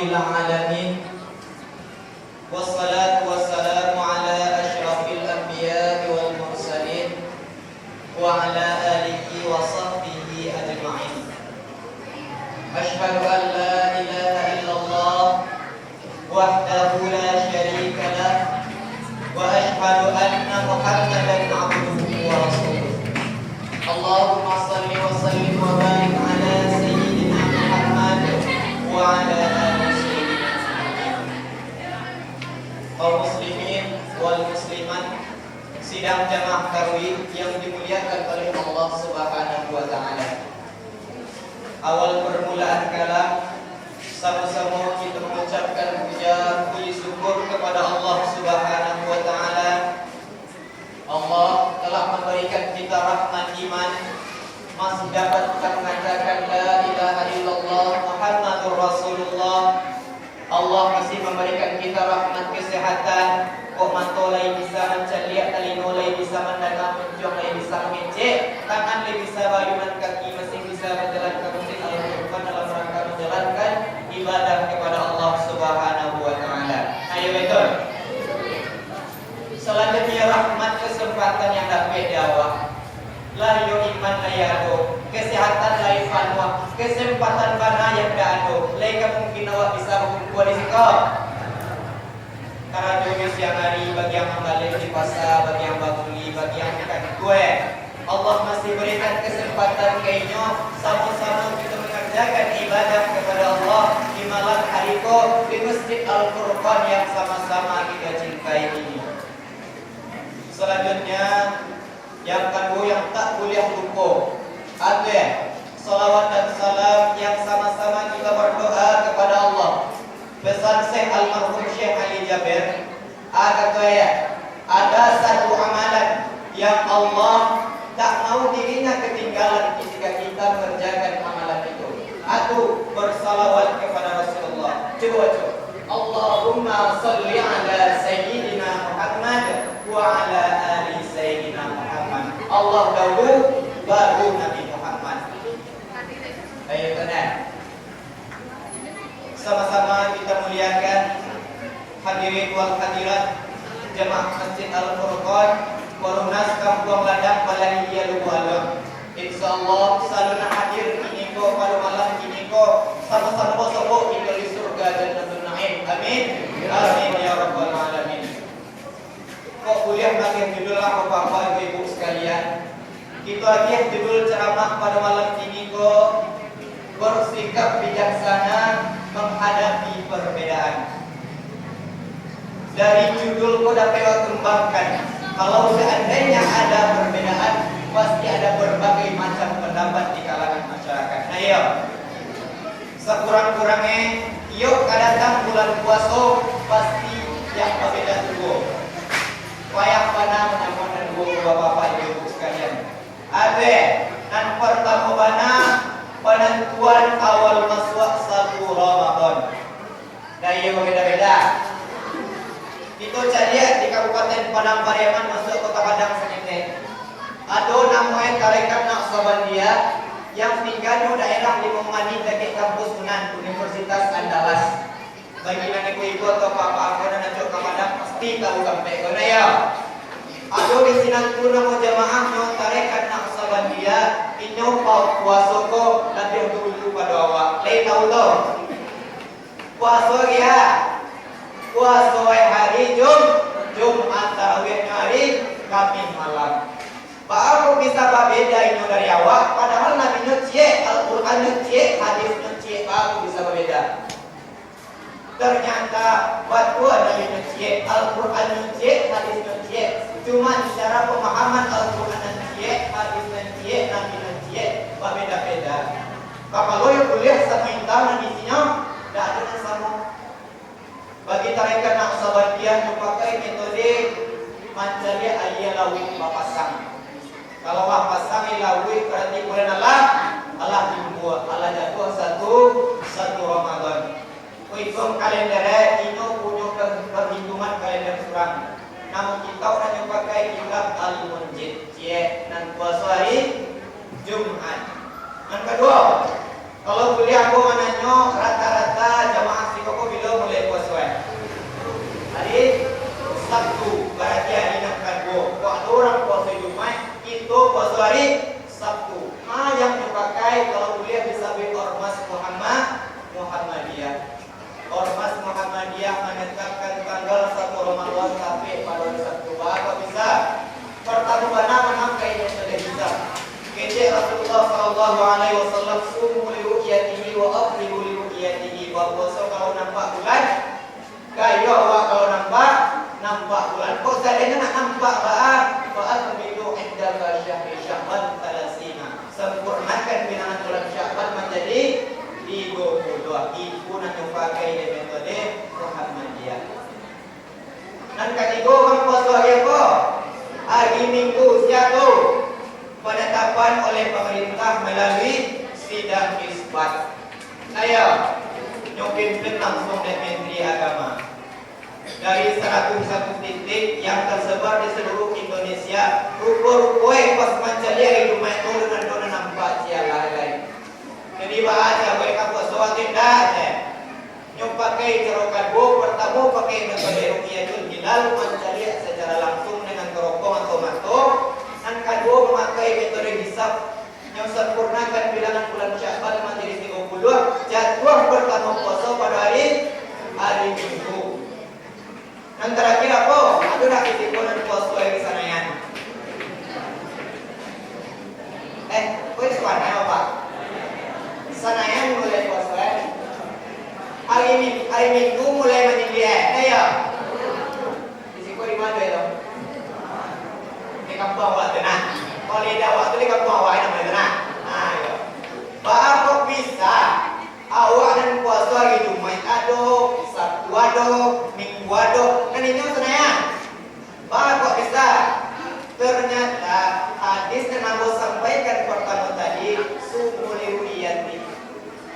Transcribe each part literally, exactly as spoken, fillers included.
العالمين. والصلاة والسلام على أشرف الأنبياء والمرسلين وعلى آله وصحبه أجمعين. أشهد أن لا إله إلا الله وحده لا شريك له، وأشهد أن محمدا عبده ورسوله. اللهم صل وسلم وبارك على سيدنا محمد وعلى آل سيدنا محمد. Kaum muslimin wal muslimat, sidang jamaah tarawih yang dimuliakan oleh Allah Subhanahu wa Ta'ala. Awal permulaan kalam, samo-samo kita mengucapkan puja puji syukur kepada Allah Subhanahu wa Ta'ala. Allah telah memberikan kita rahmat iman, masih dapat kita mengatakan, "La ilaha illallah Muhammadur Rasulullah." Allah masih memberikan kita rahmat kesehatan, kok mato lai bisa mancaliak, talingo lai bisa mandanga, muncuang lai bisa mangecek, tangan lai bisa baayunan, kaki masih bisa bajalan ka Masjid Al-Furqan dalam rangka menjalankan ibadah kepada Allah Subhanahu wa Ta'ala. Ayo, betul. Salanjuiknyo, rahmat kesempatan yang dapek di awak. Lah iyo iman lai ado, kesehatan lai panuah, kesempatan bana yang dak ado, lai ka mungkin awak bisa bakumpua di siko. Karajo di siang hari, bagi yang manggaleh di pasa, bagi yang babuli, bagi yang ikan tuai. Allah masih berikan kesempatan ka inyo, samo-samo kita mengerjakan ibadah kepada Allah di malam hari ko di Masjid Al-Furqan yang sama-sama kita cintai ini. Selanjutnya, yang kaduo yang tak buliah lupo, adalah salawat dan salam yang sama-sama kita berdoa kepada Allah. Pesan Syekh almarhum Syekh Ali Jaber, a, kato ayah, ada satu amalan yang Allah tak mau dirinya ketinggalan ketika kita mengerjakan amalan itu. Atu, bersalawat kepada Rasulullah. Cubo, cubo. Allahumma salli ala Sayyidina Muhammad wa ala ali Sayyidina Muhammad. Allah dahulu, baru Nabi Muhammad. Ayo, tenang. Sama-sama kita muliakan hadirin wal hadirat jamaah Masjid Al-Furqan, Warunas, Kampuang Ladang, Balai Iya, Lubuak Aluang. Insya Allah, salunan hadir kini ko, pado malam kini ko, samo-samo basobok kito di surga Jannatun Naim. Amin. Amin ya rabbal alamin. Kok buliah maagiah judul lah, Bapak-bapak, Ibu-ibu sekalian? Kito agiah judul ceramah pado malam kini ko, Bersikap Bijaksana Menghadapi Perbedaan. Dari judul ko dapek awak kembangkan, kalau seandainya ada perbedaan, pasti ada berbagai macam pendapat di kalangan masyarakat. Nah, iyo. Sakurang-kurangnyo, iyo ka datang bulan puaso, pasti yang babeda tuo. Payah bana manyamoan nan duo ko, Bapak-bapak, Ibu-ibu sekalian. Ade, nan partamo bana, panantuan awal masuak satu Ramadan. Nah, iyo babeda-beda. Kito caliak di Kabupaten Padang Pariaman, masuak Kota Padang saketek. Ado namonyo tarekat Naksabandia yang tingga di daerah Limau Manih, dakek kampus Unan, Universitas Andalas. Bagi nan ibu-ibu atau bapak-bapak nan acok ka Padang, pasti tahu sampai ko, nah, yo. Ado di sinan tu namo jamaahnyo tarekat Naksabandia, inyo pa-, puaso ko labiah dulu pado awak. Lai tahu tu? Puaso agiah. Puaso hari Jum-, Jumaik, tarawihnyo hari Kamih malam. Baa kok bisa babeda inyo dari awak, padahal Nabinyo ciek, Al-Qurannyo ciek, hadisnyo ciek, baa kok bisa babeda? Ternyata, batua Nabinyo ciek, Al-Qurannyo ciek, hadisnyo ciek. Cuman, cara pemahaman Al-Quran nan ciek, hadis nan ciek, Nabi nan ciek, babeda-beda. Kapalo yo buliah samo intan nan isinyo, dak ado nan samo. Bagi tarekat Naksabandiah, nyo pakai metode mancaliak aia lauik bapasang. Kalau lah pasang aia lauik, berarti bulan alah, alah timbua, alah jatuah satu, satu Ramadan. Ko ituang kalender, inyo punyo per-, perhitungan kalender surang. Namo kitab nan nyo pakai kitab Al-Munjid, ciek, nan puaso hari Jumaik. Nan kaduo, kalau buliah ambo mananyo, rata-rata jamaah siko ko Sampai pado hari Sabtu, baa kok bisa? Partamo bana mamakai metode hisab. Kecek Rasulullah sallallahu alaihi wasallam, "Sumu li ru'yatihi wa aftiru li ru'yatihi." Bapuaso kalau nampak bulan, kayo awak kalau nampak, nampak bulan. Kok saandainyo nak nampak baa? "Fa akmilu iddata syahri Sya'ban salasina." Sampurnakan bilangan bulan Sya'ban manjadi tigo puluah. Itu nan dipakai di metode Muhammadiyah. Nan katigo, urang puaso ari apo? Ari Minggu, sia tu? Panatapan oleh pamarintah malalui sidang isbat. Ayo, nyo pimpin langsuang dek Menteri Agama. Dari saratuih satu titik yang tersebar di seluruh Indonesia, rupo-rupo e pas mancaliak ari Jumaik tu, nan ado nan nampak ciek lai. Jadi, baa caro ka puaso atau indak, ceh? Nyo pakai caro kaduo, partamo pakai metode ru'yatul hilal, mancaliak sacara langsung dengan toropong atau mato. Nan kaduo mamakai metode hisab, nyo sampurnakan bilangan bulan Sya'ban manjadi tigo puluah, jatuah partamo puaso pado ari, ari Minggu. Nan tarakhir apo? Ado ndak kito nan puaso ari Sanayan? Eh, kok itu Sanayan, Pak? Sanayan mulai puaso, eh? Ari Min-, ari Minggu mulai manyindiak, eh? Ayo. Di siko di ma tu? Di kampuang awak tu, nah. Kalau di awak tu di kampuang awak, namonyo tu, nah. Nah, iyo. Baa kok bisa? Awak nan puaso ari Jumaik ado, Sabtu ado, Minggu ado, nan inyo Sanayan. Baa kok bisa? Ternyata hadis nan ambo sampaikan partamo tadi, sumu li ru'yatih.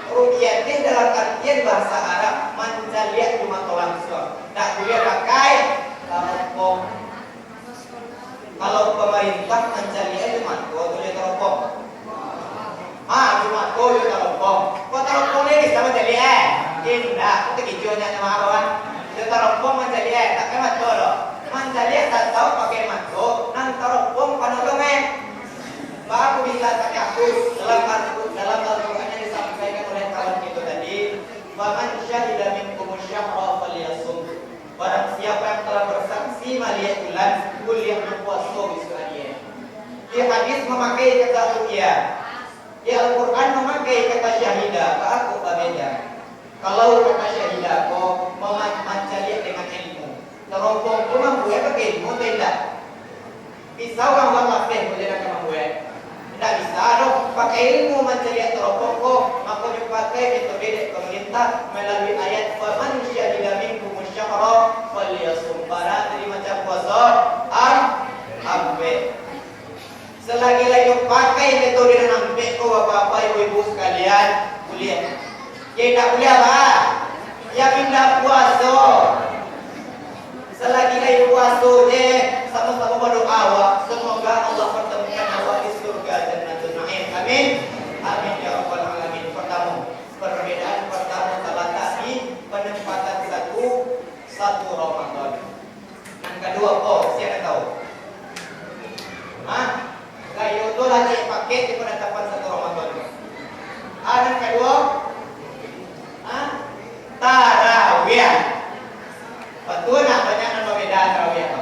Ru'yatih dalam artian bahasa Arab mancaliak jo mato langsuang. Ndak buliah pakai taropong. Kalau pamarintah mancaliak jo mato atau jo taropong? Ha, jo mato jo taropong. Kok taropong ni bisa mancaliak, eh? Indak, kok takicuah nyo, nyo maaf, kawan. Jo taropong mancaliak, eh? Tak pakai mato doh. Mancaliak tatap pakai mato, nan taropong panolong, eh? Baa kok bisa takah tu? Dalam Al-, dalam Al-Quran yang disampaikan oleh kawan kito tadi, "Faman syahida minkumus syahra falyasum." Barang siapa yang telah bersaksi maliek bulan, buliah bapuaso bisuak ari. Di hadis mamakai kata ru'ya. Di Al-Quran mamakai kata syahida, baa kok babeda? Kalau kata syahida ko mama-, mancaliak dengan ilmu. Taropong ko mambuek pakai ilmu atau indak? Bisa urang-urang lapeh buliah nan ka mambuek? Indak bisa doh. Pakai ilmu mancaliak taropong ko, mako nyo pakai metode dek pamarintah malalui ayat, "Faman syahida minkumus syahra falyasum." Bara tadi macam puaso, am-, ampek. Salagi lai nyo pakai metode nan ampek ko, bapak-bapak, ibu-ibu sakalian, buliah. Yo indak buliah, bah? Yo indak puaso. Salagi lai puaso je, samo-samo badoa awak, semoga Allah pertemukan awak di surga Jannatun Naim. Amin. Amin ya rabbal alamin. Partamo, perbedaan partamo talatak di penempatan satu, satu Ramadan. Nan kaduo apo? Sia nan tahu? Hah? Kayo tu lah cek paket di penetapan satu Ramadan. Ah, nan kaduo? Hah? Tarawih. Batua nak banyak nan babeda tarawih tu.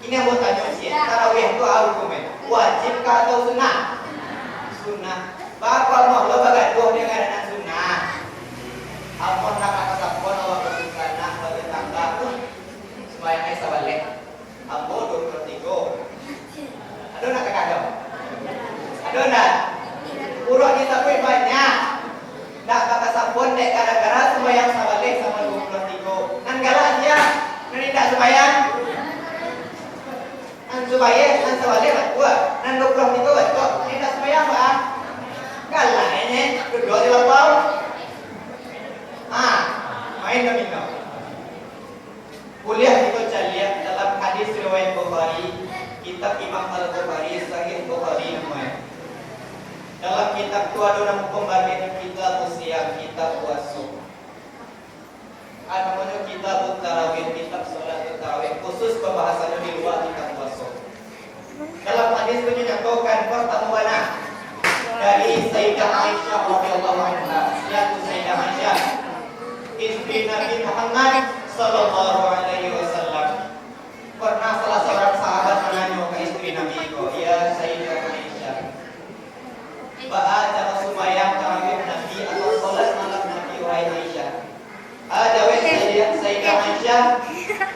Ini ambo tanyo ciek, tarawih tu apo hukumnyo? Wajib kah atau sunnah? Sunnah. Baa kok ambo lo bagaduah dengan nan sunnah? Amun nak kata sapon awak basusah nak batetangga tu, sumbayang ai sabaleh. Ambo duo puluah tigo. Ado nak tagah tu? Ado ndak? Urang di tabuik banyak. Ndak bakasambon dek gara-gara sumbayang sabaleh samo duo puluah tigo. Nan galak sia? Nan indak sumbayang? Nan sumbayang, nan sabaleh batua. Nan duo puluah tigo batua. Nan indak sumbayang, baa? Galak, eh, duduak di lapau. Ah, main dominó. Buliah kito caliak dalam hadis riwayat Bukhari, kitab Imam Al-Bukhari, Sahih Bukhari namonyo. Dalam kitab tu ado namo pambagian kitab siyam, kitab puaso. Namonyo kitab tarawih, kitab salat tarawih, khusus pambahasannyo di lua kitab puaso. Dalam hadis tu dinyatokan, partamo bana dari Sayyidah Aisyah radhiyallahu anha, sia tu Sayyidah Aisyah, istri Nabi Muhammad sallallahu alaihi wasallam.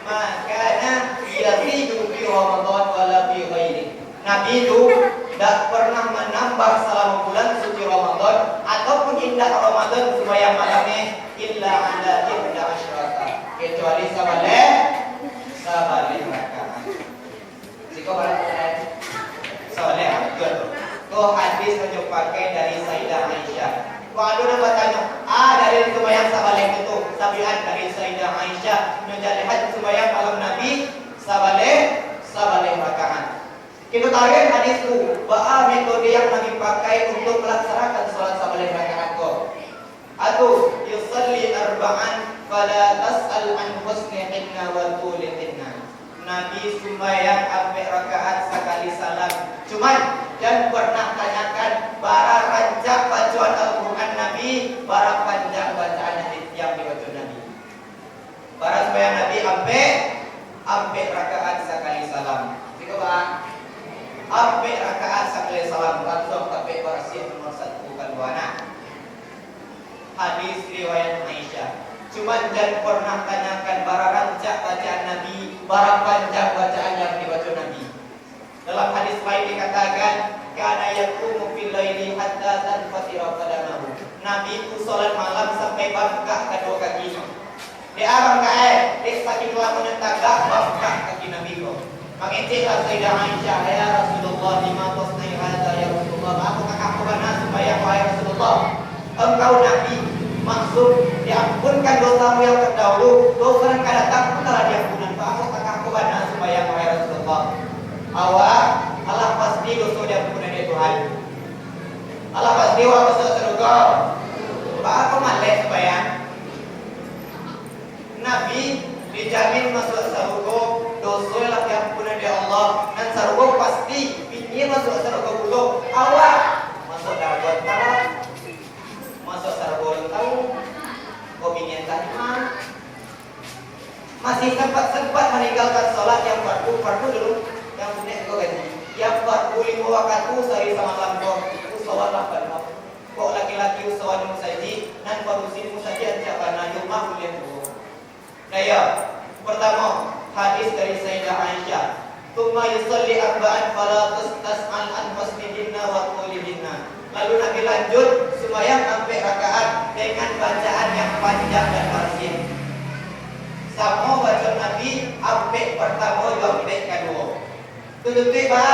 Makana yazidu fi Ramadan wala fi ghairi. Nabi tu dak pernah manambah salamo bulan suci Ramadan ataupun indak Ramadan sumbayang malamnyo illa ala ihda asyrata, kecuali sabaleh, sabaleh rakaat. Siko bara rakaat? Sabaleh, ah, batua tu. Tu hadis nan nyo pakai dari Sayyidah Aisyah. Kok ado nan batanyo, "Ah, dalil sumbayang sabaleh tu tu?" Sabian dari Sayyidah Aisyah, nyo jalehkan sumbayang malam Nabi sabaleh, sabaleh rakaat. Kito taruih hadis tu, baa metode yang Nabi pakai untuak malaksanakan salat sabaleh rakaat ko. Atu, yusalli arba'an, fala tas'al an husnihinna wa tulihinna. Nabi sumbayang ampek rakaat sakali salam. Cuman, jan pernah tanyakan bara rancak bacoan Al-Quran Nabi, bara panjang bacaan yang di-, yang dibaco Nabi. Bara sumbayang Nabi ampek, ampek rakaat sakali salam. Siko ba, ampek rakaat sakali salam, langsuang tapek barasiah nomor satu kalua nah. Hadis riwayat Aisyah. Cuman jan pernah tanyakan bara rancak bacaan Nabi, bara panjang bacaan yang dibaco Nabi. Dalam hadis lain dikatakan, "Kana yaqumu fil laili hatta tanfatira qadamahu." Nabi tu salat malam sampai bangkak kaduo kakinyo. Dek a bangkak, eh, dek saking lamonyo tagak bangkak kaki Nabi ko. Mangeceklah Sayyidah Aisyah, "Ya Rasulullah, lima tasnai hadza ya Rasulullah?" Baa kok kaka ko bana sumbayang, wahai Rasulullah? Engkau Nabi, maksud diampunkan dosamu yang terdahulu, dosa nan ka datang pun lah diampunan. Baa kok kaka ko bana sumbayang, wahai Rasulullah? Awak, alah pasti doso diampunan dek Tuhan. Alah pasti awak masuak sarugo. Baa kok maleh sumbayang? Nabi dijamin masuak sarugo, doso lah diampunan dek Allah, nan sarugo pasti, bini masuak sarugo pulo, awak masuak narako antaro, masuak sarugo alun tahu, kok bini antah di ma. Masih sempat-sempat maninggalkan salat yang fardu, fardu dulu, yang sunnah ko gaji. Yang fardu limo wakatu sahari samalam ko, usawalah panuah. Kok laki-laki usawa di musajik, nan padusi di musajik ancak bana, di rumah buliah juo. Nah, iyo, partamo, hadis dari Sayyidah Aisyah, "Tsumma yusalli arba'an fala tus-, tas'al an husnihinna wa tulihinna." Lalu Nabi lanjut sumbayang ampek rakaat dengan bacaan yang panjang dan barasiah. Samo bacaan Nabi ampek partamo jo ampek kaduo. Tutuik ba,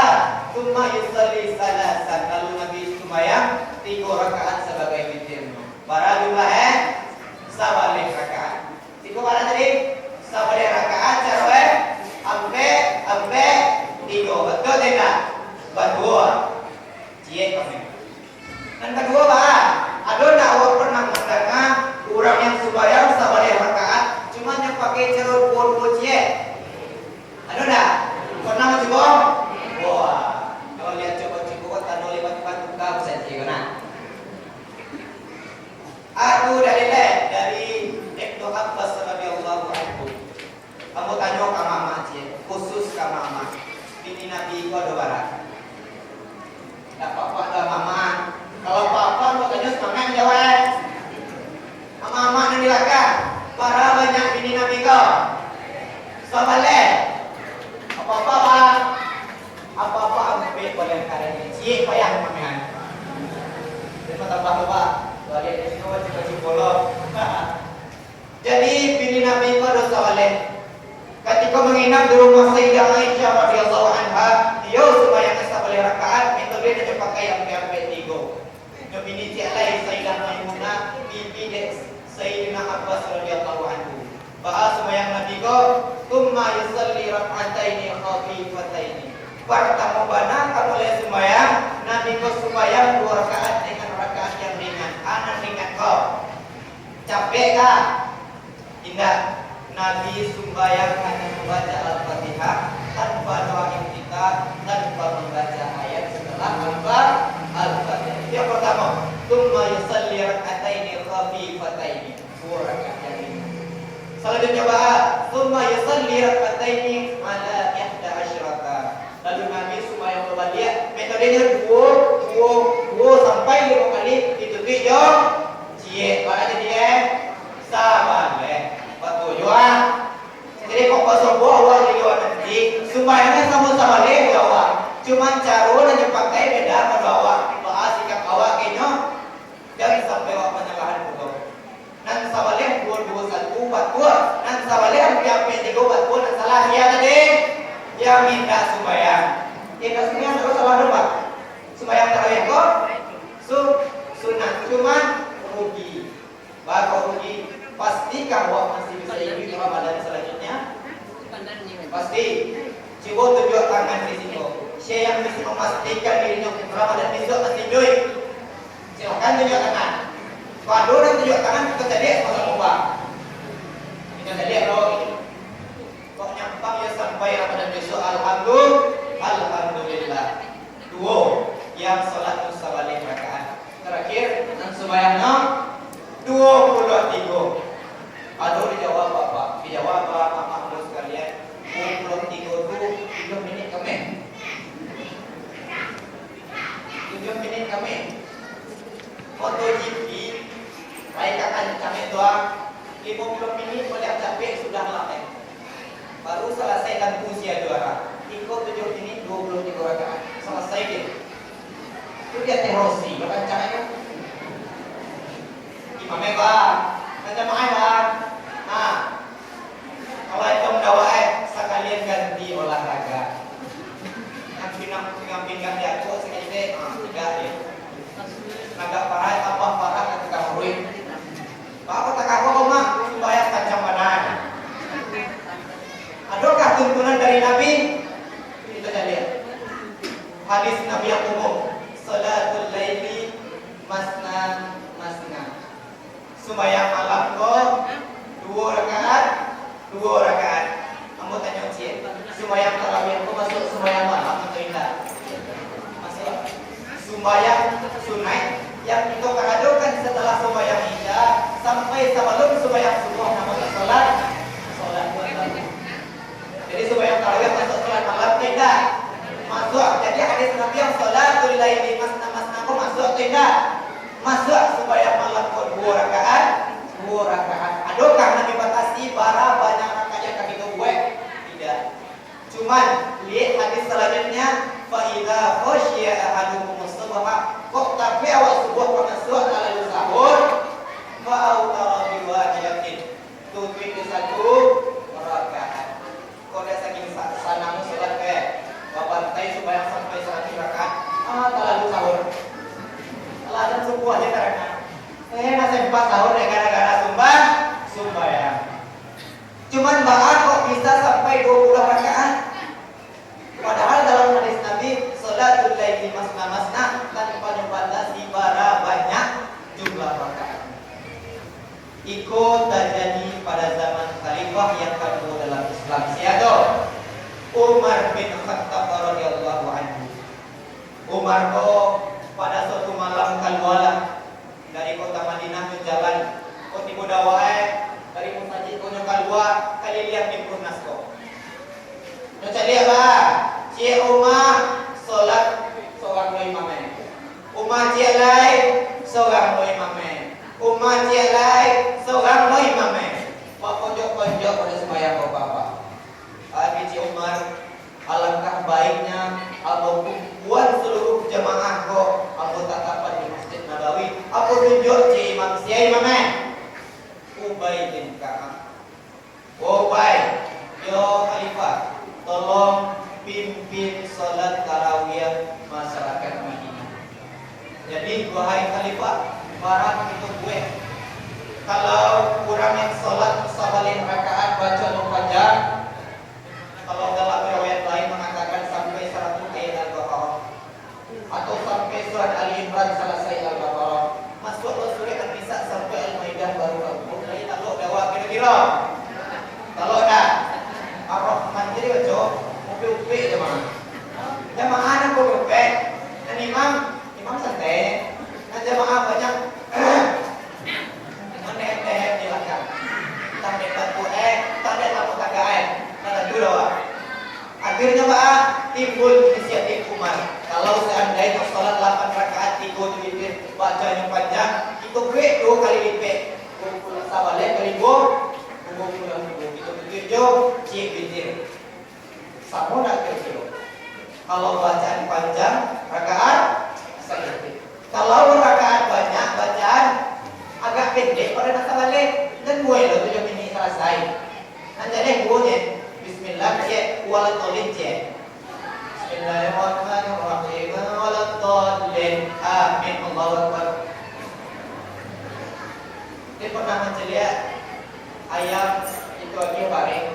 "Tsumma yusalli salasan." Lalu Nabi sumbayang tigo rakaat sabagai witirnyo. Bara jumlah, eh? Sabaleh rakaat. Siko bara tadi? Sabaleh rakaat, caro, eh? Ampek, ampek, tigo. Batua atau indak? Batua. Ciek kami. Nan kaduo, ba, ado ndak awak pernah mandanga urang yang sumbayang sabaleh rakaat, cuman yang pakai caro duo-duo ciek? Ado ndak? Pernah mancubo? Wah, kalau lihat cubo-cubo, tando lewat batu ka sajo, nah. Ado dalil dari Ibnu Abbas radhiyallahu anhu. Ambo tanyo ka mamak ciek, khusus ka mamak. Bini Nabi ko ado bara? Ndak apak-apak doh mamak. Kalau apak-apak ambo tanyo samangaik manjawab. Mamak-mamak nan di lakang, bara banyak bini Nabi ko? Sabaleh. Apak-apak, Bang? Apak-apak ampek baleh kareh ciek payah mamak. Terima tambah tu, Pak. Baliak di siko wajib-wajib bolong. Jadi, bini Nabi ko ado sabaleh. Katiko manginap di rumah Sayyidah Aisyah radhiyallahu anha, iyo sumbayang sabaleh rakaat, metode nan dipakai ampek-ampek tigo. Nyo bini ciek lai Sayyidah Maimunah, bibi dek Sayyidina Abbas radhiyallahu anhu. Baa sumbayang Nabi ko, "Tsumma yusalli rak'ataini khafifataini." Partamo bana ka mulai sumbayang, Nabi ko sumbayang duo rakaat dengan rakaat yang ringan. A nan ringan ko. Capek ka? Indak. Nabi sumbayang hanyo mambaca Al-Fatihah, tanpa doa iftitah, tanpa mambaca ayat setelah Al-Fa-, Al-Fatihah. Yang partamo, "Tsumma yusalli rak'ataini khafifataini." Duo rakaat yang ringan. Salanjuiknyo baa, "Tsumma yusalli rak'ataini ala ihda asyrata." Lalu Nabi sumbayang babaliak, metodenya duo, duo, duo sampai limo kali, ditutuik jo ciek. Bara jadi, eh? Sabaleh. Batua juo. Sumbayangnya samo sabaleh jo awak, cuman caro nan dipakai beda pado awak. Baa sikap awak ka inyo, jan sampai awak manyalahan pulo. Nan sabaleh duo duo satu batua, nan sabaleh ampek ampek tigo batua, nan salah sia tadi, sia mintak sumbayang. Indak sumbayang, salah doh, Pak. Sumbayang tarawih ko su-, sunat, cuman rugi. Baa kok rugi? Pastikah awak masih bisa iduik Ramadan salanjuiknyo? Pasti. Cubo tunjuak tangan di siko. Sia yang bisa mamastikan dirinyo Ramadan bisuak masih iduik? Silakan tunjuak tangan. Kok ado nan tunjuak tangan, kito caliak samo-samo, Pak. Kito caliak, bro. Kok nyampang yo sampai Ramadan bisuak, alhamdu-, alhamdulillah. Duo, yang salat sabaleh rakaat. Tarakhir, nan sumbayangnyo duo puluah tigo. Aduh, dijawab, Bapak. Dijawab, Bapak, Bapak, Ibu sakalian. Duo puluah tigo tu tujuah minit kameh. Tujuah minit kameh. MotoGP, lai ka kancang itu, ah. Limo puluah minit, paliang capek sudah lah, eh. Baru salasai tantu sia juara. Iko tujuah minit, duo puluah tigo rakaat. Salasai, gitu. Tu di ateh Rossi, bakancang aja. Imam eh, Bang. Kan jamaah eh, Bang. Nah. Kalau itu mendawai, sakalian ganti olahraga. Yang pinang, yang pinggang jatuh sakali teh, ah, tiga dia. Agak parah, tambah parah, kan tukang urut. Bapak tak kagok, Mak, sumbayang kancang banar. Adakah tuntunan dari Nabi? Kita lihat. Hadis Nabi yang umum, "Salatul laili masna masna." Sumbayang malam ko duo rakaat, duo rakaat. Ambo tanyo ciek, sumbayang tarawih ko masuak sumbayang malam atau indak? Masuak. Sumbayang sunaik yang kito karajokan satalah sumbayang Isya sampai sabalum sumbayang subuah, namo tu salat, salat duo rakaat. Jadi, sumbayang tarawih masuak salat malam tu indak? Masuak. Jadi, hadis Nabi yang salatul laili masna masna ko masuak tu indak? Masuak. Sumbayang malam ko duo rakaat, duo rakaat. Adakah Nabi batasi bara banyak rakaat yang ka kito buek? Tidak. Cuman, liek hadis salanjuiknyo, "Fa idza khasyiya ahadukumus subha," kok tabek awak subuah ka masuak talalu sahur, "fa autara bi wahidatin," tutuik jo satu rakaat. Kok dak saking sa-, sanang salat ko, babantai sumbayang sampai saratuih rakaat, ah, talalu sahur. Lah, azan subuah se tarang. Eh, nak sempat sahur dek gara-gara sumbang, sumbayang. Cuman baa kok bisa sampai duo puluah rakaat? Padahal dalam hadis Nabi, "Salatul laili masna masna," tanpa nyo batasi bara banyak jumlah rakaat. Iko tajadi pada zaman khalifah yang kaduo dalam Islam. Sia tu? Umar bin Khattab radhiyallahu anhu. Umar ko pada suatu malam kalualah dari kota Madinah nyo jalan. Ko tibo dawai dari musajik ko nyo kalua kaliliang di Perumnas ko. Nyo caliak, Bah, ciek umah solat sorang lo imam e. Umah ciek lai sorang lo imam e. Umah ciek lai sorang lo imam e. Bapojok-pojok pado sumbayang bapak-bapak. Kecek Umar, "Alangkah baiknya ambo kumpuan saluruh jamaah ko, ambo tatapan di Masjid Nabawi, ambo tunjuak ciek imam sia imam e." Ubay bin Ka'ab. "Ubay, yo Khalifah, tolong pimpin salat tarawih masyarakat Madinah." Jadi, wahai Khalifah, bara kito buek. Kalau urang yang salat sabaleh rakaat baco panjang, kalau dalam riwayat lain mangatakan sampai saratuih ayat Al-Baqarah, atau sampai surat Ali Imran salasai Al-Baqarah, masuak lo surat An-Nisa sampai Al-Maidah baru ka Ruku, lai talok dek awak kiro-kiro? Talok dak? Ar-Rahman jadi baco, upik-upik jamaah. Jamaah nan upik-upik, nan imam, imam santai. Nan jamaah banyak, menehet-nehet di balakang. Entah dek batu eh, entah dek lampu tagak eh. Entah tantu doh, Pak. Akhirnyo, Pak, timbul inisiatif Umar. Kalau seandainyo salat lapan rakaat, tigo tu witir, baconyo panjang, kito buek duo kali lipek. Duo puluah sabaleh kali duo, duo puluah ribu. Kito tutuik jo ciek witir. Samo ndak kiro-kiro? Kalau bacaan panjang, rakaat sadikit. Kalau rakaat banyak, bacaan agak pendek, pada nak sabaleh, dan buai lo tujuah minit salasai. Nan jaleh duo je. Bismillah, cek. Waladdallin, cek. Bismillahirrahmanirrahim. Waladdallin. Amin. Allahu Akbar. Dia pernah mancaliak ayam itu lagi baring.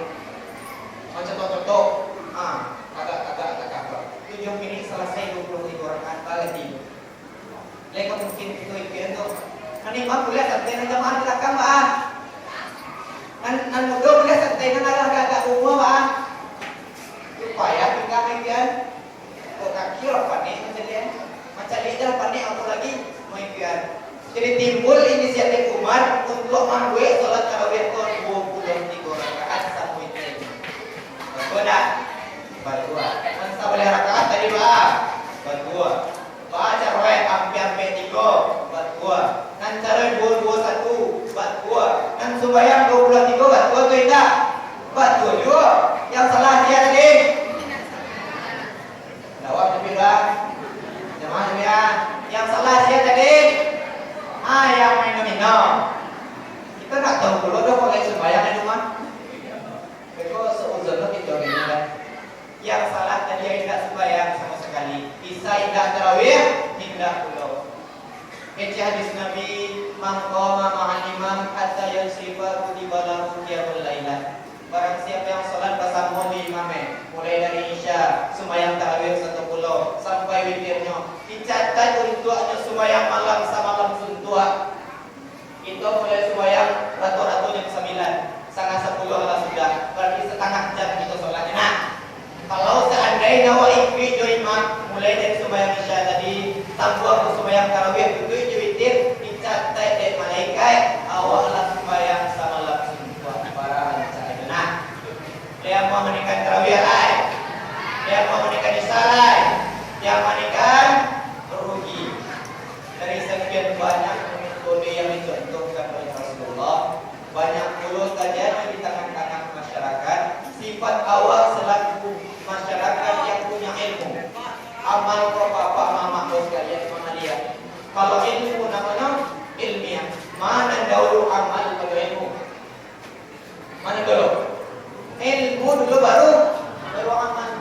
Mancotok-cotok. Ah, agak-agak, agak apa. Tujuh minit salasai duo puluah tigo rakaat, balanti. Lai ka mungkin kito ipian tu. Nan imam buliah santai, nan jamaah di balakang, baa. Nan, nan mudo buliah santai, nan lah agak-agak umua, baa. Supaya tingga ipian. Kok kaki urang panek mancaliak. Mancaliak jan panek, apo lagi, maipian. Jadi timbul inisiatif Umar untuak mambuek salat tarawih ko duo puluah tigo rakaat samo itu. Batua ndak? Batua. Nan sabaleh rakaat tadi, baa? Batua. Baa caro e, ampek-ampek tigo, batua. Nan caro e duo duo satu, batua. Nan sumbayang duo puluah tigo, batua tu indak? Batua juo. Yang salah sia tadi? Jawab tapi lah. Jamaah jamiah. Yang salah sia tadi? Ah, yang main domino. Kita ndak tahu pulo doh kalau sumbayang di rumah. Beko seuzon lo kito ni kan. Yang salah tadi yang indak sumbayang samo sakali. Isa indak tarawih, indak pulo. Kecek hadis Nabi, "Man qama ma'al imam hatta yansarifa kutiba lahu qiyamul lailah." Barang siapa yang salat basamo di imam, eh, mulai dari Isya, sumbayang tarawih satu pulo, sampai witirnyo, dicatat untuaknyo sumbayang malam samalam suntuak. Kito mulai sumbayang rato-rato jam sambilan, satangah sapuluah lah sudah, barati satangah jam kito salatnyo, nah. Kalau saandainyo awak ikuik jo imam, mulai dari sumbayang Isya tadi, sambuang ka sumbayang tarawih, duduak jo witir, dicatat dek malaikat, awak lah sumbayang samalam suntuak, bara rancak itu, nah. Lai amuah manaikan tarawih lai? Lai amuah manaikan Isya lai? Jan manaikan, rugi. Dari sakian banyak metode yang dicontohkan oleh Rasulullah, banyak pulo tajadi di tangah-tangah masyarakat, sifat awak salaku masyarakat yang punya ilmu. Amal ko, bapak mamak ko sakalian, mangaliak. Kalau ilmu namonyo ilmiah, ma nan daulu amal pado ilmu? Mano dulu? Ilmu dulu, baru, baru amal.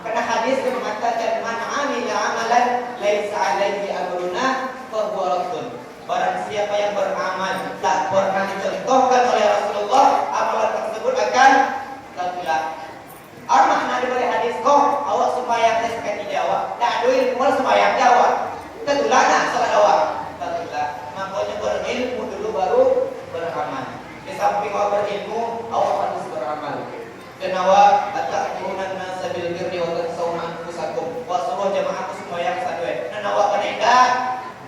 Karena hadis tu mengatakan, "Man amila amalan laisa alaihi amruna fahuwa raddun." Barang siapa yang beramal tak pernah dicontohkan oleh Rasulullah, amalan tersebut akan tertolak. Apa makna dibalik hadis ko? Awak sumbayang dek sakali di awak, tak ado ilmu sumbayang di awak, tatulak nak salat awak? Tatulak. Makonyo berilmu dulu baru beramal. Di samping awak berilmu, awak harus beramal. Dan awak, "Ata'muruna nasa bil birri wa tansawna anfusakum." Awak suruah jamaah tu sumbayang sado, eh. Nan awak kanai indak?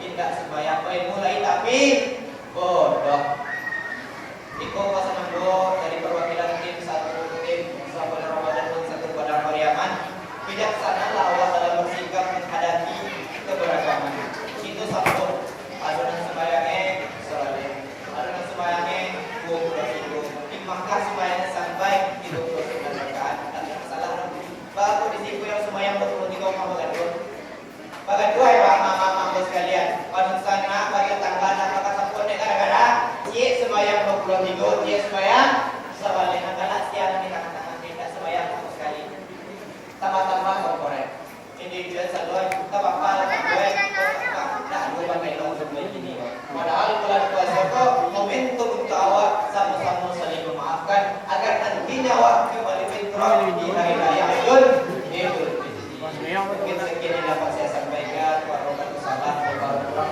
Indak sumbayang, bailmu lai tapi bodoh. Iko pasan ambo dari perwakilan tim satu, tim Sahabat Ramadan nan satu Padang Pariaman. Bijaksanalah awak dalam bersikap menghadapi keberagaman. Itu sabab ado nan sumbayang e sabaleh, ado nan sumbayang e duo puluah tigo, di Makkah sumbayang e sampai tigo puluah sembilan rakaat, tapi masalah tu, baa kok di siko yang sumbayang duo puluah tigo ka bagaduah? Bagaduah, eh, mama-mama ambo sakalian. Panusahan nak, batatangga nak, bakasapuan dek gara-gara ciek sumbayang duo puluah tigo, ciek sumbayang sabaleh. Nan galak sia nan di tangah-tangah, indak sumbayang samo sakali. Tambah-tambah komporek. Individual saluan, tak apa-apa lah, tak boleh. Tak apa, tak boleh pakai long sampai kini. Padahal bulan puasa ko momentum untuk awak samo-samo saling memaafkan, agar nantinya awak kembali fitrah di hari raya Idul, Idul Fitri. Mungkin sekian yang dapat saya sampaikan. Warohmatullahi wabarakatuh.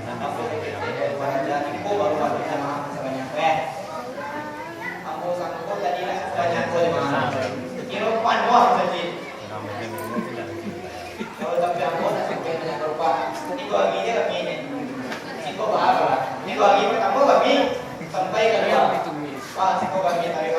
Ambo sangko tadi lah sabanyak ko, eh. Ambo sangko tadi lah sabanyak ko, jemaah. Kiro panuah masajik. Kalau tapi ambo nak sampai banyak rupa. Tigo hari je kami ni. Siko bahagia lah. Tigo hari pertama kami sampai ka luar. Wah, siko kami tarik